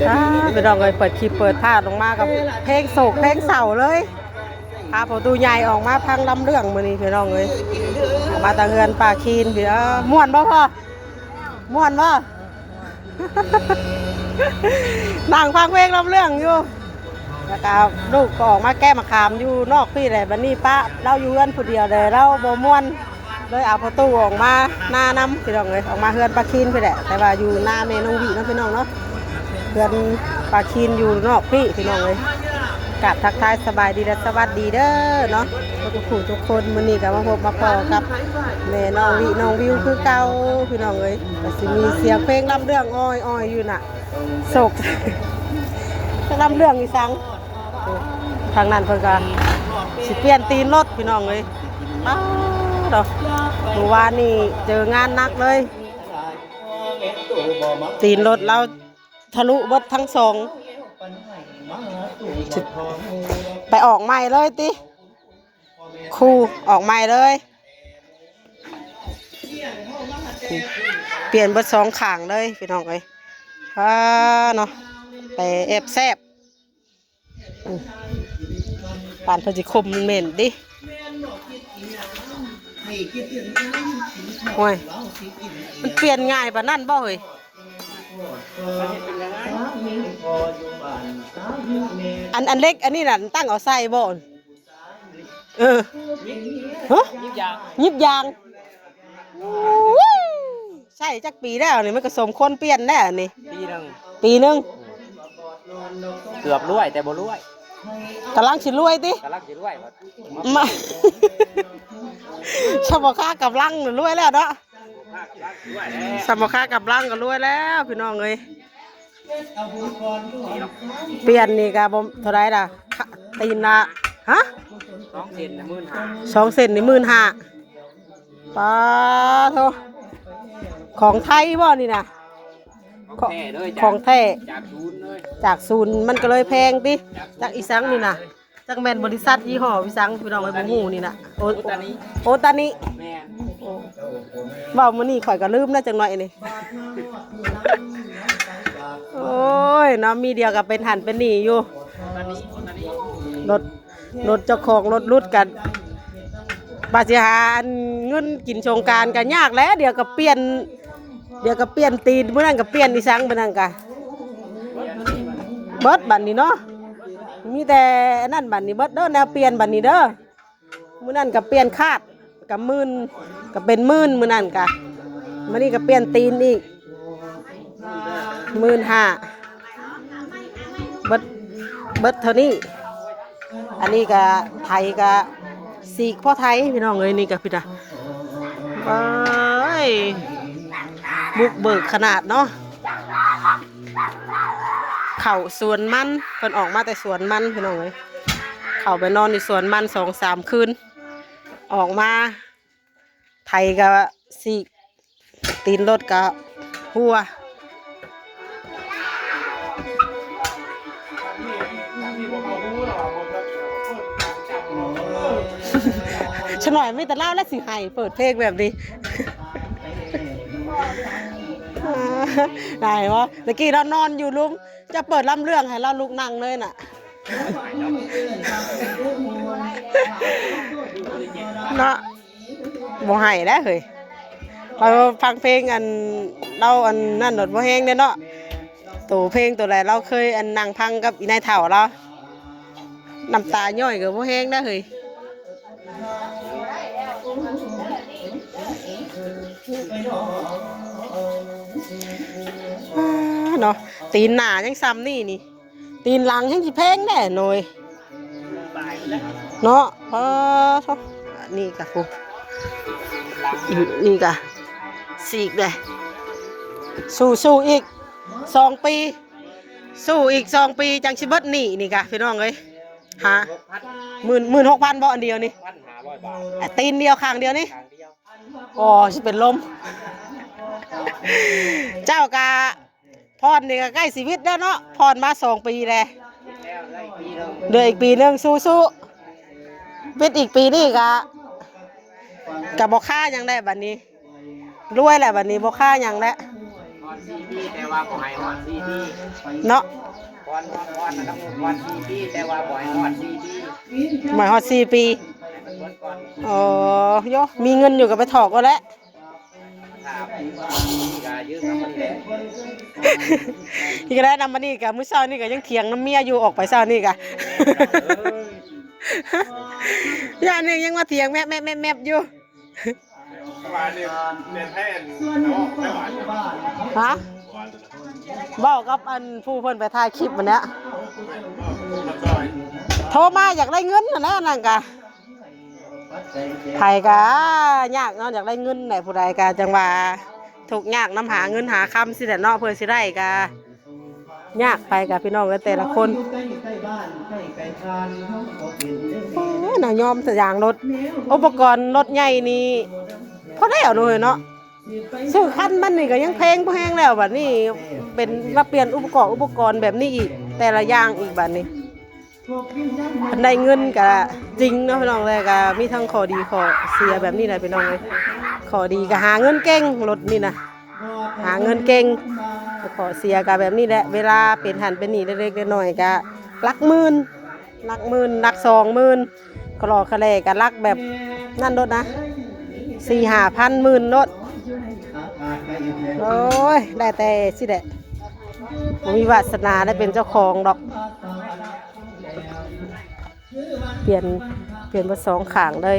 ອ້າ ພີ່ນ້ອງເອີຍ ເປີດຄລິບເປີດພາບອອກມາກັບເພງໂສກເພງເສົ້າເລີຍ. ພາພໍ່ຕູ້ໃຫຍ່ອອກມາຟັງລຳເລື່ອງມື້ນີ້ ພີ່ນ້ອງເອີຍ ອອກມາແຕ່ເຮືອນປ້າຄີນພີ່. ເອີ ມ່ວນບໍ່ພໍ່? ມ່ວນບໍ່? ນັ່ງຟັງເພງລຳເລື່ອງຢູ່ ແລ້ວກໍລູກກໍອອກມາແກ້ມະຂາມຢູ່ນອກພີ້ແຫຼະ. ບັດນີ້ປະລາວຢູ່ເຮືອນຜູ້ດຽວແຫຼະ ລາວບໍ່ມ່ວນ ເລີຍເອົາພໍ່ຕູ້ອອກມານານຳ ພີ່ນ້ອງເອີຍ. ອອກມາເຮືອນປ້າຄີນພີ້ແຫຼະ ແຕ່ວ່າຢູ່ນາແມ່ນ້ອງວິເນາະ ພີ່ນ້ອງເນາະ. ເຮືອນປ້າຄີນຢູ່ນອກພີ້ ພີ່ນ້ອງເອີຍ. ກາບທັກທາຍສະບາຍດີ ແລະ ສະຫວັດດີເດີເນາະ ທຸກຜູ້ທຸກຄົນ. ມື້ນີ້ກໍມາພົບມາພໍ້ກັບແມ່ນ້ອງວິນ້ອງວິວຄືເກົ່າ ພີ່ນ້ອງເອີຍ. ກໍຊິມີສຽງເພງລຳເລື່ອງອອຍໆຢູ່ນະ ໂສກ ລຳເລື່ອງອີສັງ. ທາງນັ້ນເພິ່ນກໍຊິປ່ຽນຕີນລົດ ພີ່ນ້ອງເອີຍ. ອ້າວ ເນາະ ມື້ວານນີ້ເຈີງານໜັກເລີຍ ຕີນລົດລາວທະລຸເບິດທັງສອງ. ຊິໄປອອກໃໝ່ເລີຍຕິ? ຄູອອກໃໝ່ເລີຍ ປ່ຽນເບິດສອງຂ້າງເລີຍ ພີ່ນ້ອງເອີຍ. ອ້າ ເນາະ ໄປແອບແຊບ ອືມ ປານເພິ່ນຊິຄົມເໝັນຕິ. ໂອ້ຍ ມັນປ່ຽນງ່າຍປານນັ້ນບໍ່ເຮີ້ຍ? ອັນ ອັນເຫຼັກອັນນີ້ນະ ຕັ້ງເອົາໃສ່ບໍ່? ເອີ ຮະ? ຍິບຢາງ ຍິບຢາງ. ໂອ້ຍ ໃຊ້ຈັກປີແລ້ວນີ້? ມັນກໍສົມຄວນປ່ຽນແລ້ວນີ້. ປີໜຶ່ງ ປີໜຶ່ງ ເກືອບລວຍແຕ່ບໍ່ລວຍ ກຳລັງຊິລວຍຕິ? ກຳລັງຊິລວຍ ມາ ສຳບໍ່ຄ່າກຳລັງລວຍແລ້ວເນາະ. ສຳບໍ່ຄ່າກຳລັງກໍລວຍແລ້ວ ພີ່ນ້ອງເອີຍ. ປ່ຽນນີ້ກໍບໍ່ເທົ່າໃດລະ ຕີນລະ ຮະ? ສອງເສັ້ນນີ້ໝື່ນຫ້າ ສອງເສັ້ນນີ້ໝື່ນຫ້າ. ປາໂທ ຂອງໄທບໍ່ນີ້ນະ? ຂອງແທ້ເລີຍ ຂອງແທ້ ຈາກສູນເລີຍ ຈາກສູນມັນກໍເລີຍແພງຕິ? ຈາກສູນ ຈັກອີສັງນີ້ນະ ຈັກແມ່ນບໍລິສັດຍີ່ຫໍ້ອີສັງ ພີ່ນ້ອງເອີຍ ບໍ່ຮູ້ນີ້ນະ. ໂອ ໂອຕານິ ໂອຕານິ ແມ່ນ. ໂອ້ ເວົ້າມື້ນີ້ຂ້ອຍກໍລືມແລ້ວຈັກໜ້ອຍນີ້. ໂອ້ຍເນາະ ມີດຽວກໍເປັນຫັ້ນເປັນນີ້ຢູ່ ໂອຕານິ ໂອຕານິ ລົດ ລົດເຈົ້າຂອງລົດຫຼຸດກັນ ວ່າຊິຫາອັນເງິນກິນສົງການກໍຍາກແຫຼະ. ດຽວກໍປ່ຽນ ດຽວກໍປ່ຽນຕີນ ມື້ນັ້ນກໍປ່ຽນອີສັງ ມື້ນັ້ນກະເບິດບັດນີ້ເນາະ. ມີແຕ່ອັນນັ້ນບັດນີ້ເບິດເດີ ແນວປ່ຽນບັດນີ້ເດີ. ມື້ນັ້ນກໍປ່ຽນຄາດ ກໍໝື່ນ ກໍເປັນໝື່ນ ມື້ນັ້ນກະ ມື້ນີ້ກໍປ່ຽນຕີນອີກ ໝື່ນຫ້າ ເບິດ ເບິດເທົ່ານີ້. ອັນນີ້ກະໄຖກະສີກພໍໄຖ ພີ່ນ້ອງເອີຍ. ນີ້ກະພີ້ນະ ເອີຍ ບຸກເບີກຂະໜາດເນາະ. ເຂົ້າສວນມັນ ເພິ່ນອອກມາແຕ່ສວນມັນ ພີ່ນ້ອງເອີຍ. ເຂົ້າໄປນອນຢູ່ສວນມັນສອງສາມຄືນ ອອກມາ ໄຖກະສີກ ຕີນລົດກະຮົ່ວ. ຊະໜ້ອຍມີແຕ່ລາວແຫຼະຊິໃຫ້ເປີດເພງແບບນີ້ ໄດ້ບໍ່? ຕະກີ້ລາວນອນຢູ່ລຸ່ມ ຈະເປີດລຳເລື່ອງໃຫ້ລາວລຸກນັ່ງເລີຍນະ ເນາະ. ບໍ່ໃຫ້ແລ້ວເຮີ້ຍ ລາວຟັງເພງອັນ ລາວອັນນັ້ນໂລດ ບໍ່ແຮງເດ້ເນາະ. ໂຕເພງໂຕໃດລາວເຄີຍອັນນັ່ງຟັງກັບອີນາຍເຖົ້າລາວ ນ້ຳຕາຍ້ອຍກໍບໍ່ແຮງແລ້ວເຮີ້ຍ. ເນາະ ຕີນໜ້າຍັງຊ່ຳນີ້ນີ້ ຕີນຫຼັງແຮ່ງຊິແພງແດ່ໂນຍ ເນາະ. ເອີ ໂທ້ ນີ້ກະພຸ້ນ ນີ້ກະສີກເດ້. ສູ້ໆອີກສອງປີ ສູ້ອີກສອງປີຈັ່ງຊິເບິດໜີ້ນີ້ກະ ພີ່ນ້ອງເອີຍ. ຫາ ໝື່ນ ໝື່ນຫົກພັນບໍ່ ອັນດຽວນີ້ ຕີນດຽວຂ້າງດຽວນີ້. ອໍ ຊິເປັນລົມ ເຈົ້າກະ ຜ່ອນນີ້ກໍໃກ້ຊີວິດແລ້ວເນາະ ຜ່ອນມາສອງປີແລ້ວ ເຫຼືອອີກປີໜຶ່ງ ສູ້ໆ ປິດອີກປີນີ້ກະ ກະບໍ່ຄາຫຍັງແລ້ວບັດນີ້ ລວຍແລ້ວບັດນີ້ ບໍ່ຄາຫຍັງແລ້ວ. ສີ່ປີ ແຕ່ວ່າບໍ່ໃຫ້ຮອດສີ່ປີ ເນາະ ກ່ອນ ກ່ອນ ກ່ອນນະ ຕ້ອງຮອດສີ່ປີ ແຕ່ວ່າບໍ່ໃຫ້ຮອດສີ່ປີ ບໍ່ໃຫ້ຮອດສີ່ປີ ໃຫ້ມັນເບິດກ່ອນ ອໍ ໂຢ ມີເງິນຢູ່ກໍໄປຖອກເອົາແຫຼະ ຖ້າມີກໍຢືມນຳມັນນີ້ແຫຼະ ນີ້ກໍໄດ້ນຳມັນນີ້ ກໍມື້ເຊົ້ານີ້ກໍຍັງຖຽງນຳເມຍຢູ່ ອອກໄປເຊົ້ານີ້ກໍ ຢ້ານນີ້ຍັງມາຖຽງແມບໆໆໆຢູ່. ວ່ານີ້ແມ່ນແທ້ອັນເນາະ ແມ່ຫວານ ຮະ ເວົ້າກັບອັນຜູ້ເພິ່ນໄປຖ່າຍຄລິບຫັ້ນແຫຼະ ໂທມາຢາກໄດ້ເງິນຫັ້ນແຫຼະ ນັ້ນກະ ໃຜກະຍາກເນາະ ຢາກໄດ້ເງິນແຫຼະ ຜູ້ໃດກະຈັ່ງວ່າທຸກຍາກນຳຫາເງິນຫາຄຳຊີ້ແຫຼະເນາະ ເພື່ອຊິໄດ້ກະ ຍາກໄປກະພີ່ນ້ອງເອີຍ ແຕ່ລະຄົນ ໂອ້ຍ ນາຍອມສະຢາງລົດ ອຸປະກອນລົດໃຫຍ່ນີ້ ພໍແລ້ວເນາະເອີຍເນາະ ຊື້ຄັນມັນນີ້ກະຍັງແພງພໍແຮງແລ້ວ ບາດນີ້ເປັນມາປ່ຽນອຸປະກອບ ອຸປະກອນແບບນີ້ອີກ ແຕ່ລະຢ່າງອີກບາດນີ້ ຄັນໄດ້ເງິນກະຈິງເນາະພີ່ນ້ອງ ແຕ່ກະມີທັງຂໍ້ດີຂໍ້ເສຍແບບນີ້ແຫຼະພີ່ນ້ອງເອີຍ ຂໍ້ດີກະຫາເງິນເກັ່ງ ລົດນີ້ນະ ຫາເງິນເກັ່ງ ຂໍ້ເສຍກະແບບນີ້ແຫຼະ ເວລາເປັນຫັ້ນເປັນນີ້ເລັກໆນ້ອຍໆ ກະຫຼັກໝື່ນ ຫຼັກໝື່ນ ຫຼັກສອງໝື່ນ ກະຫຼໍ່ກະແຫຼກະຫຼັກແບບນັ້ນໂລດນະ ສີ່ຫ້າພັນ ໝື່ນໂລດ ໂອ້ຍ ໄດ້ແຕ່ຊີ້ແຫຼະ ບໍ່ມີວາສະໜາໄດ້ເປັນເຈົ້າຂອງດອກ ປ່ຽນ ປ່ຽນເບິດສອງຂ້າງເລີຍ.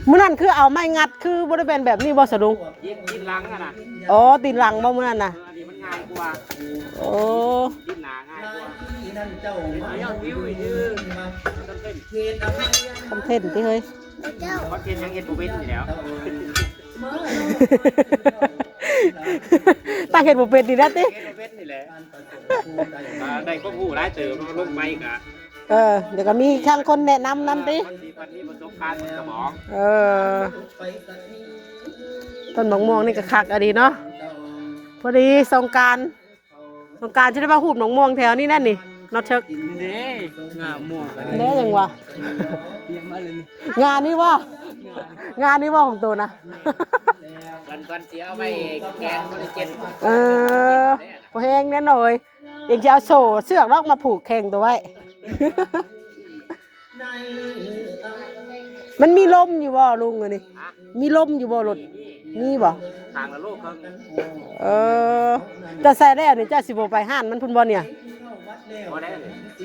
ມື້ນັ້ນຄືເອົາໄມ້ງັດ ຄືບໍ່ໄດ້ແມ່ນແບບນີ້ບໍ່ສະດຸງ? ຕີນ ຕີນຫຼັງຫັ້ນນະ ອໍ ຕີນຫຼັງບໍ່ມື້ນັ້ນນະ? ອັນນີ້ມັນງ່າຍກວ່າ ໂອ້ ຕີນໜ້າງ່າຍກວ່າ ເອົາຍອດວິວອີກ ຄອນເທັນຕິເຮີ້ຍ ຄອນເທັນຍັງເຮັດບໍ່ເປັນນີ້ແຫຼ້ວ ຕັ້ງເຮັດບໍ່ເປັນນີ້ແຫຼະຕິ ເຮັດບໍ່ເປັນນີ້ແຫຼະ ອ່າ ໄດ້ຄວາມຮູ້ຫຼາຍເຕີບ ລົງໄປກະ ເອີ ດຽວກໍມີທາງຄົນແນະນຳນຳຕິ ມັນມີປະສົບການ ມັນກໍບອກ ເອີ ຕົ້ນໝາກມ່ວງນີ້ກໍຄັກອີ່ຫຼີເນາະ ພໍດີສົງການ ສົງການຊິໄດ້ມາຮູບໝາກມ່ວງແຖວນີ້ແນ່ນີ້ເນາະເທິກ ນີ້ເດ້ ງາມ່ວງ ແນ່ຫຍັງວະ ຕຽມມາເລີຍນີ້ ງານີ້ບໍ່ ງານີ້ບໍ່ຂອງໂຕນະ ເພິ່ນ ເພິ່ນຊິເອົາໄປແກງບໍລິເຈັດ ເອີ ພໍແຮງແນ່ນ້ອຍ ເອງຊິເອົາໂສ້ເຊືອກດອກມາຜູກແຂ່ງໂຕໄວ້ ມັນມີລົມຢູ່ບໍ່ລຸງ ອັນນີ້? ຮະ? ມີລົມຢູ່ບໍ່ລົດ? ມີ ມີ ມີບໍ່? ຂ້າງລະໂລເຄິ່ງ ເອີ ເຈົ້າໃສ່ແລ້ວນີ້ ເຈົ້າຊິບໍ່ໄປຮ້ານມັນພຸ້ນບໍ່ນີ້? ບໍ່ໄດ້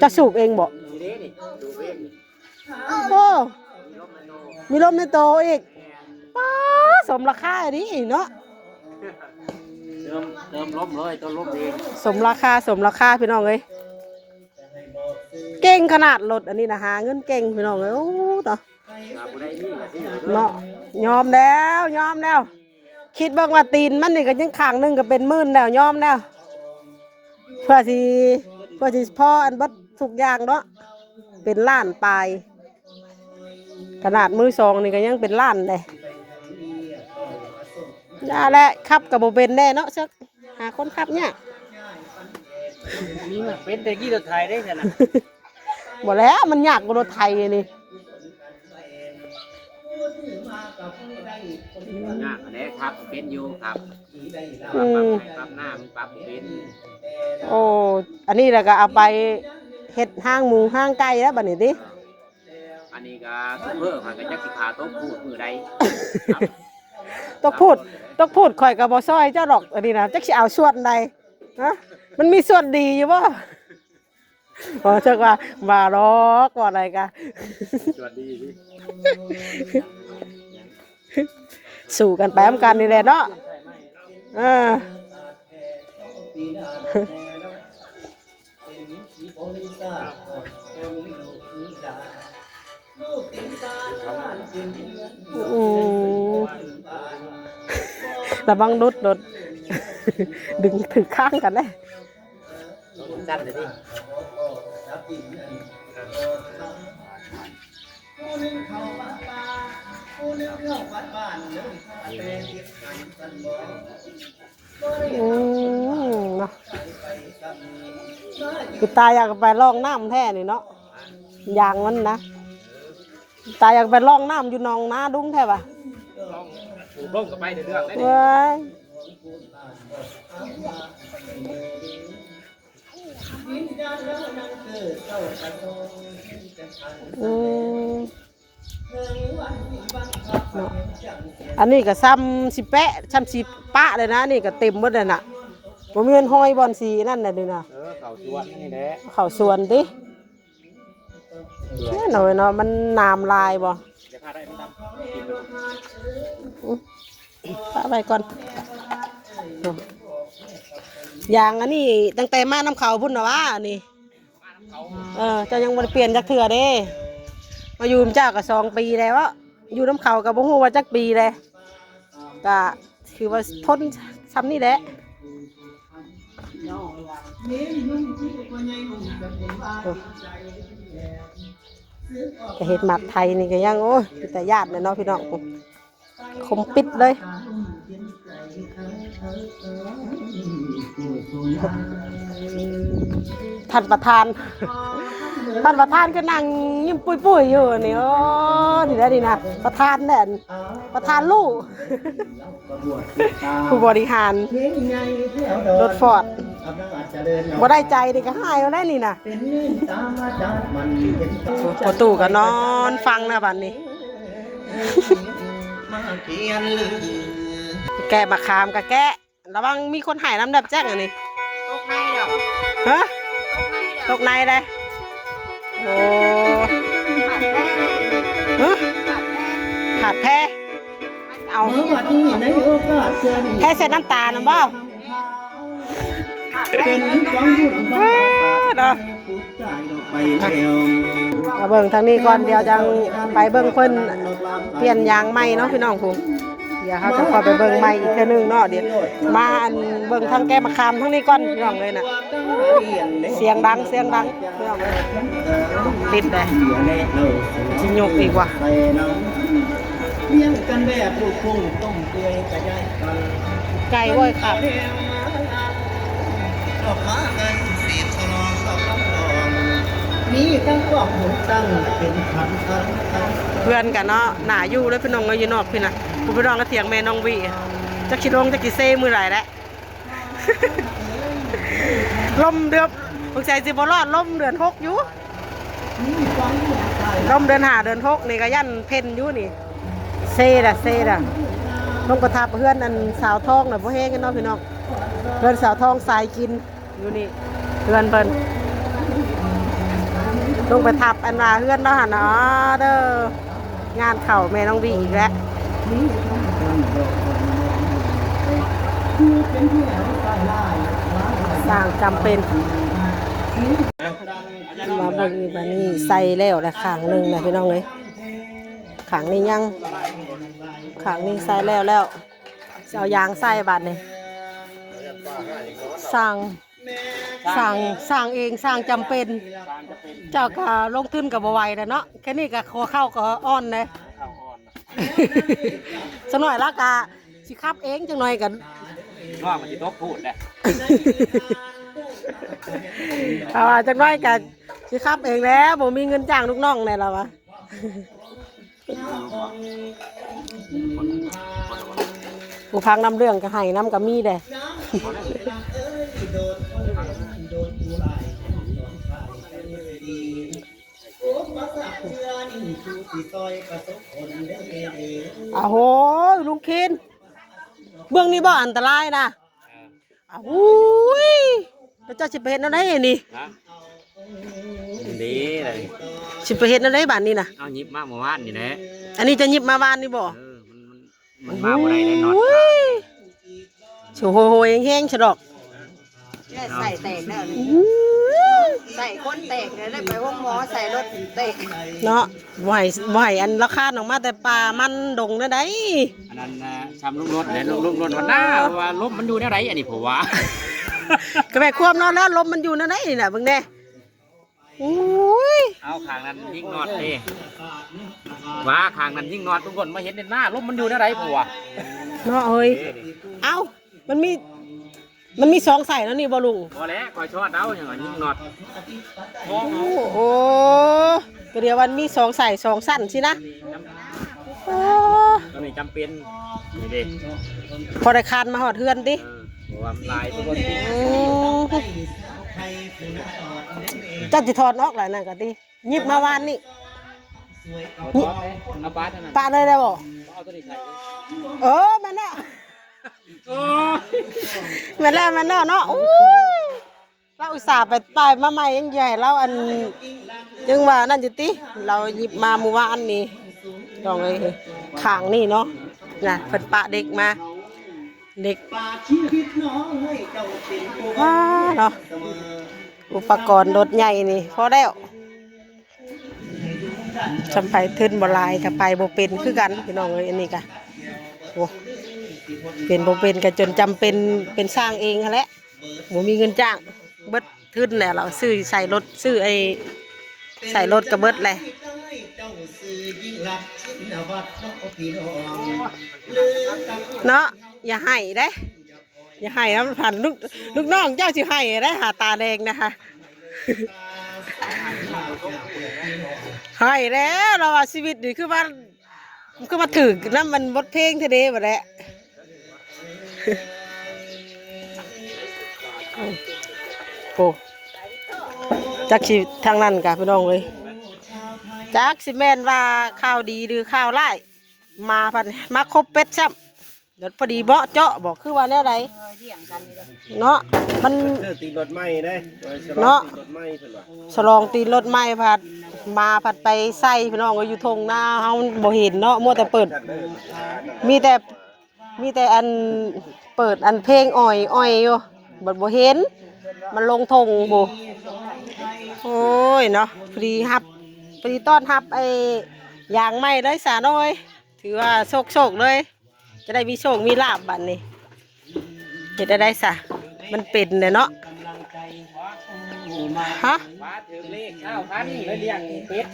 ເຈົ້າສູບເອງບໍ່? ນີ້ເດ້ນີ້ ສູບເອງ ໂອ້ ມີລົມໃນໂຕອີກ ປ້າ ສົມລາຄາອີ່ຫຼີເນາະ ເຕີມ ເຕີມລົມເລີຍ ເຕີມລົມເອງ ສົມລາຄາ ສົມລາຄາ ພີ່ນ້ອງເອີຍ ເກັ່ງຂະໜາດລົດອັນນີ້ນະ ຫາເງິນເກັ່ງ ພີ່ນ້ອງເອີຍ ໂອ້ ເນາະ ເນາະ ຍອມແລ້ວ ຍອມແລ້ວ ຄິດເບິ່ງວ່າຕີນມັນນີ້ກໍຍັງຂ້າງໜຶ່ງກໍເປັນໝື່ນແລ້ວ ຍອມແລ້ວ ເພື່ອຊິ ເພື່ອຊິພໍອັນເບິດທຸກຢ່າງເນາະ ເປັນລ້ານປາຍ ຂະໜາດມືສອງນີ້ກໍຍັງເປັນລ້ານເດ້ ຢ່າແຫຼະ ຂັບກໍບໍ່ເປັນແດ່ເນາະ ເຊີກ ຫາຄົນຂັບຍາກ ນີ້ມັນເປັນແຕ່ຂີ່ລົດໄຖເດ້ຊັ້ນນະ ບໍ່ແລ້ວ ມັນຍາກກວ່າລົດໄຖນີ້ ຍາກແຫຼະ ຂັບເປັນຢູ່ ຂັບ ອືມ ປັບໃຫ້ປັບໜ້າ ມັນປັບບໍ່ເປັນ ໂອ້ ອັນນີ້ລະກໍເອົາໄປເຮັດຮ້າງໝູຮ້າງໄກ່ແລ້ວບັດນີ້ຕິ ອັນນີ້ກໍຊຸບເພີຫັ້ນກໍຈັກຊິພາຕົກພູດມື້ໃດ ຕົກພູດ ຕົກພູດຂ້ອຍກໍບໍ່ຊ່ອຍເຈົ້າດອກ ອັນນີ້ນະ ຈັກຊິເອົາສ່ວນໃດ ຮະ ມັນມີສ່ວນດີຢູ່ບໍ່? ບໍ່ ຈັກວ່າ ວ່າດອກ ວ່າໃດກະ ສ່ວນດີ ສູ້ກັນໄປນຳກັນນີ້ແຫຼະເນາະ ເອີ ອືມ ລະວັງຫຼຸດ ຫຼຸດ ດຶງຖືກຄ້າງກັນເດ້ ສັ້ນເລີຍຕິ ອືມ ເນາະ ຄືຕາຢາກໄປລ່ອງນ້ຳແທ້ນີ້ເນາະ ຢາງມັນນະ ຕາຢາກໄປລ່ອງນ້ຳຢູ່ໜອງນາດຸງແທ້ຫວາ. ลง ลงก็ไปเรื่อยๆ ได้นี่ ว้าย อืม ເນາະ ອັນນີ້ກໍຊ່ຳຊິແປະ ຊ່ຳຊິປະເລີຍນະ ອັນນີ້ກໍເຕັມໝົດແລ້ວນະ ບໍ່ມີຮອຍບ່ອນຊິນັ້ນແຫຼະນີ້ນະ ເອີ ເຂົ້າສວນນີ້ແຫຼະ ເຂົ້າສວນຕິ ແນ່ນອນເນາະ ມັນໜາມຫຼາຍບໍ່ ອືມ ປະໄວ້ກ່ອນ ຢາງອັນນີ້ຕັ້ງແຕ່ມານຳເຂົາພຸ້ນນະຫວາ ອັນນີ້ ເອີ ເຈົ້າຍັງບໍ່ໄດ້ປ່ຽນຈັກເທື່ອເດ້ ມາຢູ່ນຳເຈົ້າກໍສອງປີແລ້ວເນາະ ຢູ່ນຳເຂົາກໍບໍ່ຮູ້ວ່າຈັກປີແລ້ວ ກະຖືວ່າທົນຊ່ຳນີ້ແຫຼະ ກະເຮັດໝາກໄທນີ້ກໍຍັງ ໂອ້ຍ ເປັນຕາຢ້ານແຫຼະເນາະພີ່ນ້ອງ ຄົມປິດເລີຍ ທ່ານປະທານ ທ່ານປະທານກໍນັ່ງຍິ້ມປຸ້ຍໆຢູ່ນີ້ ໂອ້ ນີ້ແຫຼະນີ້ນະ ປະທານແຫຼະ ປະທານລູກ ຜູ້ບໍລິຫານລົດຟອດ ບໍ່ໄດ້ໃຈນີ້ກໍຮ້າຍເອົາໄດ໋ນີ້ນະ ພໍ່ຕູ້ກໍນອນຟັງນະບັດນີ້ ແກະໝາກຂາມກໍແກະ ລະວັງມີຄົນໃຫ້ນຳແດັບແຈ້ງອັນນີ້ ຕົກໃນດອກ ຮະ ຕົກໃນດອກ ຕົກໃນເດ້ ໂອ້ ຮະ ຂາດແພ ເອົາ ແພໃສ່ນ້ຳຕານນຳບໍ່ ເນາະ ມາເບິ່ງທາງນີ້ກ່ອນ ດຽວຈັ່ງໄປເບິ່ງເພິ່ນປ່ຽນຢາງໃໝ່ເນາະພີ່ນ້ອງຜູ້ ດຽວເຮົາຈະຄ່ອຍໄປເບິ່ງໃໝ່ອີກເທື່ອໜຶ່ງເນາະ ດຽວມາອັນເບິ່ງທາງແກ້ມະຂາມທາງນີ້ກ່ອນພີ່ນ້ອງເອີຍນະ ສຽງດັງ ສຽງດັງ ພີ່ນ້ອງເອີຍ ຕິດເດ້ ຊິຍົກອີກວ່າ ລ້ຽງກັນແບບລູກທົ່ງຕົ້ມເປື່ອຍກະຍາຍກັນ ໄກ່ໂວ້ຍຄັບ ດອກໄມ້ເງິນສີດສະຫຼອງສອບລອງ ມີທັງຄອບຫົນຕັ້ງເປັນພັນທັງ ເຮືອນກະເນາະ ໜ້າຢູ່ເລີຍພີ່ນ້ອງເອີຍ ຢູ່ນອກພີ້ນະ ຜູ້ພີ່ນ້ອງກະຖຽງແມ່ນ້ອງວິ ຈັກຊິລົງຈັກຊິເຊມື້ໃດແຫຼະ ລົມເດືອນ ສົງໄສຊິບໍ່ລອດ ລົມເດືອນຫົກຢູ່ ລົມເດືອນຫ້າເດືອນຫົກນີ້ກະຢ້ານເພັ່ນຢູ່ນີ້ ເຊດະ ເຊດະ ລົງໄປທັບເຮືອນອັນສາວທອງນະ ບໍ່ແຮງເນາະພີ່ນ້ອງ ເຮືອນສາວທອງສາຍກິນ ຢູ່ນີ້ເຮືອນເພິ່ນ ລົງໄປທັບອັນວ່າເຮືອນລາວຫັ້ນນະ ອໍເດີ ງານເຂົ້າແມ່ນ້ອງວີອີກແລ້ວ ສ້າງຈຳເປັນ ມາເບິ່ງອີກບາດນີ້ ໃສ່ແລ້ວລະຂ້າງໜຶ່ງນະພີ່ນ້ອງເອີຍ ຂ້າງນີ້ຍັງ ຂ້າງນີ້ໃສ່ແລ້ວແລ້ວ ຊິເອົາຢາງໃສ່ບາດນີ້ ສ້າງ ສ້າງ ສ້າງເອງ ສ້າງຈຳເປັນ ເຈົ້າກະລົງທຶນກະບໍ່ໄຫວແລ້ວເນາະ ແຄ່ນີ້ກະຫົວເຂົ່າກະອ່ອນເດ້ ສາວນ້ອຍລາວກະຊິຂັບເອງ ຈັກໜ້ອຍກະ ນ້ອງມັນຊິຕົກພູດເດ້ ເພາະວ່າຈັກໜ້ອຍກະຊິຂັບເອງແລ້ວ ບໍ່ມີເງິນຈ້າງລູກນ້ອງແລ້ວລາວວ່າ. ຜູ້ຟັງນຳເລື່ອງກະໄຫ້ນຳກະມີແດ່ ອາໂຫຍ ລຸງເຄນ ເບື້ອງນີ້ບໍ່ອັນຕະລາຍນະ. ອາໂຫຍ ແລ້ວເຈົ້າຊິໄປເຮັດແນວໃດອັນນີ້? ຮະ? ເດ້ ຊິໄປເຮັດແນວໃດບາດນີ້ນະ? ເອົາຫຍິບມາເມື່ອວານນີ້ແຫຼະ ອັນນີ້ເຈົ້າຫຍິບມາວານນີ້ບໍ່? ເອີ ມັນ ມັນ ມັນມາບໍ່ໄດ້ເດ້ ໂອ້ຍ ໂຫຍໆແຮງໆຊະດອກ ໃສ່ແຕກແລ້ວນີ້ ໃສ່ຄົນແຕກແລ້ວ ໄດ້ໄປໂຮງໝໍໃສ່ລົດແຕກເນາະ. ບໍ່ໃຫ້ ບໍ່ໃຫ້ອັນລາຄາອອກມາແຕ່ປ່າມັນດົງແນວໃດ ອັນນັ້ນນະ ຊ່ຳລຸງລົດແຫຼະ ລຸງ ລຸງລົດວ່າໜ້າ ວ່າລົມມັນຢູ່ແນວໃດ ອັນນີ້ເພາະວ່າ ກະແມ່ນຄວາມເນາະ ແລ້ວລົມມັນຢູ່ແນວໃດນີ້ນະ ເບິ່ງແດ່ ໂອ້ຍ ເອົາຂ້າງນັ້ນຍິງນອດເດ້ ວ່າຂ້າງນັ້ນຍິງນອດ ລຸງລົດມາເຫັນແນວໜ້າ ລົມມັນຢູ່ແນວໃດເພາະວ່າ ເນາະເຮີ້ຍ ເອົ້າ ມັນມີ ມັນມີສອງສາຍແນວນີ້ບໍ່ລຸງ? ບໍ່ແຫຼະ ຂ້ອຍຊອດເອົາ ຫຍັງວ່າຍິງນອດ ໂອ້ ໂອ້ ກະດຽວມັນມີສອງສາຍສອງຊັ້ນຊີ້ນະ ໂອ້ ໂຕນີ້ຈຳເປັນ ນີ້ເດ້ ພໍໄດ້ຄານມາຮອດເຮືອນຕິ? ເອີ ເພາະວ່າມັນຫຼາຍຄົນກິນ. ອືມ ເຈົ້າຊິຖອນອອກລະນັ້ນກະຕິ? ຫຍິບມາວານນີ້ ເອົາປາດນັ້ນນະ ປາດເລີຍໄດ້ບໍ່? ເອົາໂຕນີ້ໃສ່ ເອີ ແມ່ນແລ້ວ ໂອ້ຍ ແມ່ນແລ້ວ ແມ່ນແລ້ວເນາະ. ໂອ້ຍ ລາວອຸດສ່າໄປປ່າຍມາໃໝ່ ຍັງຢາກໃຫ້ລາວອັນ ຍັງວ່ານັ້ນຢູ່ຕິ ລາວຫຍິບມາມື້ວານນີ້ ນ້ອງເອີຍ ຂ້າງນີ້ເນາະ ນະ ເພິ່ນປະເດັກມາ ເດັກ ອ້າ ເນາະ ອຸປະກອນລົດໃຫຍ່ນີ້ພໍແລ້ວ ຊ່ຳໄປທຶນບໍ່ຫຼາຍກະໄປບໍ່ເປັນຄືກັນ ພີ່ນ້ອງເອີຍ. ອັນນີ້ກະ ໂອ້ ເປັນບໍ່ເປັນກະຈົນຈຳເປັນເປັນຊ່າງເອງຫັ້ນແຫຼະ ບໍ່ມີເງິນຈ້າງ ເບິດທຶນແລ້ວ ລາວຊື້ໃສ່ລົດ ຊື້ໄອ້ໃສ່ລົດກະເບິດແຫຼະເນາະ. ຢ່າໄຫ້ເດ້ ຢ່າໄຫ້ນຳ ພັນລູກ ລູກນ້ອງເຈົ້າຊິໄຫ້ໄດ້ຫາ ຕາແດງນະຫາ ໄຫ້ແລ້ວ ລາວວ່າຊີວິດນີ້ຄືວ່າ ຄືວ່າຖືກນຳມັນບົດເພງແທ້ເດ້ບັດແຫຼະ. ໂອ້ ຈັກຊິທາງນັ້ນກະ ພີ່ນ້ອງເອີຍ ຈັກຊິແມ່ນວ່າຂ່າວດີຫຼືຂ່າວຮ້າຍ ມາພັດມາຄົບເປັດຊ້ຳ ລະພໍດີເໝາະເຈາະບໍ ຄືວ່າແນວໃດ ເອີ ລ້ຽງກັນນີ້ເດ້ ເນາະ ມັນ ເອີ ຕີນລົດໃໝ່ເດ້ ເນາະ ຕີນລົດໃໝ່ເພິ່ນວ່າ ສະຫຼອງຕີນລົດໃໝ່ພັດ ມາພັດໄປໃສ່ ພີ່ນ້ອງເອີຍ ຢູ່ທົ່ງນາເຮົາມັນບໍ່ເຫັນເນາະ ມົວແຕ່ເປີດ ມີແຕ່ ມີແຕ່ອັນ ເປີດອັນເພງອ້ອຍໆຢູ່ ບັດບໍ່ເຫັນ ມັນລົງທົ່ງພຸ້ນ. ໂອ້ຍເນາະ ພໍດີຮັບ ພໍດີຕ້ອນຮັບໄອ້ຢາງໃໝ່ເລີຍສາວນ້ອຍ ຖືວ່າໂຊກໆເລີຍ ຈະໄດ້ມີໂຊກມີລາບບັດນີ້. ເຮັດແນວໃດຊະ ມັນເປັນແຫຼະເນາະ. ຮະ ວ່າຖືກເລກຊາວພັນ ໄດ້ລ້ຽງເປັດ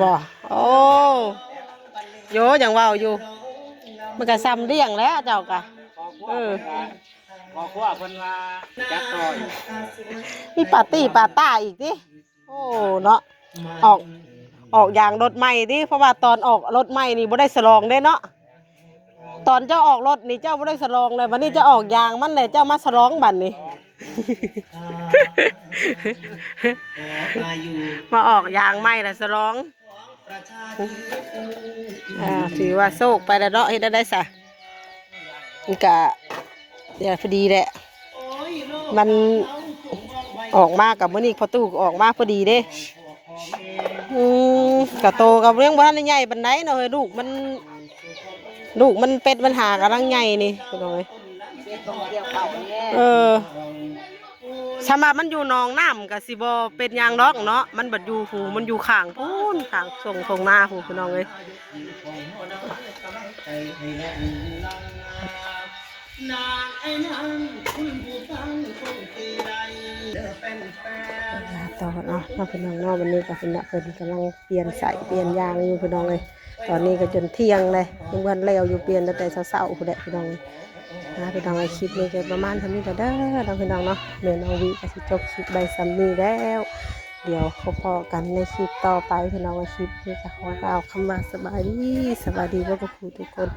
ບໍ່? ໂອ້ ໂຍ ຍັງເວົ້າຢູ່ ມັນກະຊ່ຳລ້ຽງແຫຼະເຈົ້າກະ ເອີ ຄອບຄົວເພິ່ນວ່າຈັດຕໍ່ ມີປາຕີ້ປາຕ້າອີກຕິ. ໂອ້ ເນາະ ອອກ ອອກຢາງລົດໃໝ່ຕິ ເພາະວ່າຕອນອອກລົດໃໝ່ນີ້ບໍ່ໄດ້ສະຫຼອງເດ້ເນາະ ຕອນເຈົ້າອອກລົດນີ້ເຈົ້າບໍ່ໄດ້ສະຫຼອງເລີຍ ບັດນີ້ເຈົ້າອອກຢາງມັນແຫຼະ ເຈົ້າມາສະຫຼອງບັດນີ້ ມາອອກຢາງໃໝ່ລະສະຫຼອງ. ອ່າ ຖືວ່າໂຊກໄປແລ້ວເນາະ ເຮັດແນວໃດຊະ ມັນກະ ເອີ ພໍດີແຫຼະ ມັນອອກມາກັບມື້ນີ້ ພໍ່ຕູ້ກະອອກມາພໍດີເດ້. ອືມ ກະໂຕກະຍັງບໍ່ທັນໄດ້ໃຫຍ່ປານໃດເນາະເຮີ້ຍ ລູກມັນ ລູກມັນ ເປັດມັນຫາກຳລັງໃຫຍ່ນີ້ ພີ່ນ້ອງເອີຍ. ເອີ ສຳລັບມັນຢູ່ໜອງນ້ຳກະຊິບໍ່ເປັນຫຍັງດອກເນາະ ມັນບັດຢູ່ພູ້ນ ມັນຢູ່ຂ້າງພູ້ນ ຂ້າງທົ່ງ ທົ່ງນາພູ້ນ ພີ່ນ້ອງເອີຍ. ຕໍ່ເນາະ ເນາະ ພີ່ນ້ອງເນາະ ວັນນີ້ກະເພິ່ນ ເພິ່ນກຳລັງປ່ຽນສາຍປ່ຽນຢາງຢູ່ ພີ່ນ້ອງເອີຍ. ຕອນນີ້ກະຈົນທ່ຽງເລີຍ ຍັງບໍ່ທັນແລ້ວຢູ່ ປ່ຽນຕັ້ງແຕ່ເຊົ້າໆພຸ້ນແຫຼະ ພີ່ນ້ອງເອີຍ. ອ່າ ພີ່ນ້ອງເອີຍ ຄລິບນີ້ກະປະມານສ່ຳນີ້ລະເດີເນາະ ພີ່ນ້ອງເນາະ. ແມ່ນ້ອງວິກະຊິຈົບຄລິບໄວ້ສ່ຳນີ້ແລ້ວ ດຽວພໍ້ກັນໃນຄລິບຕໍ່ໄປ ພີ່ນ້ອງເອີຍ. ຄລິບນີ້ກະຂໍກ່າວຄຳວ່າສະບາຍດີ ສະບາຍດີເບິດທຸກຜູ້ທຸກຄົນ.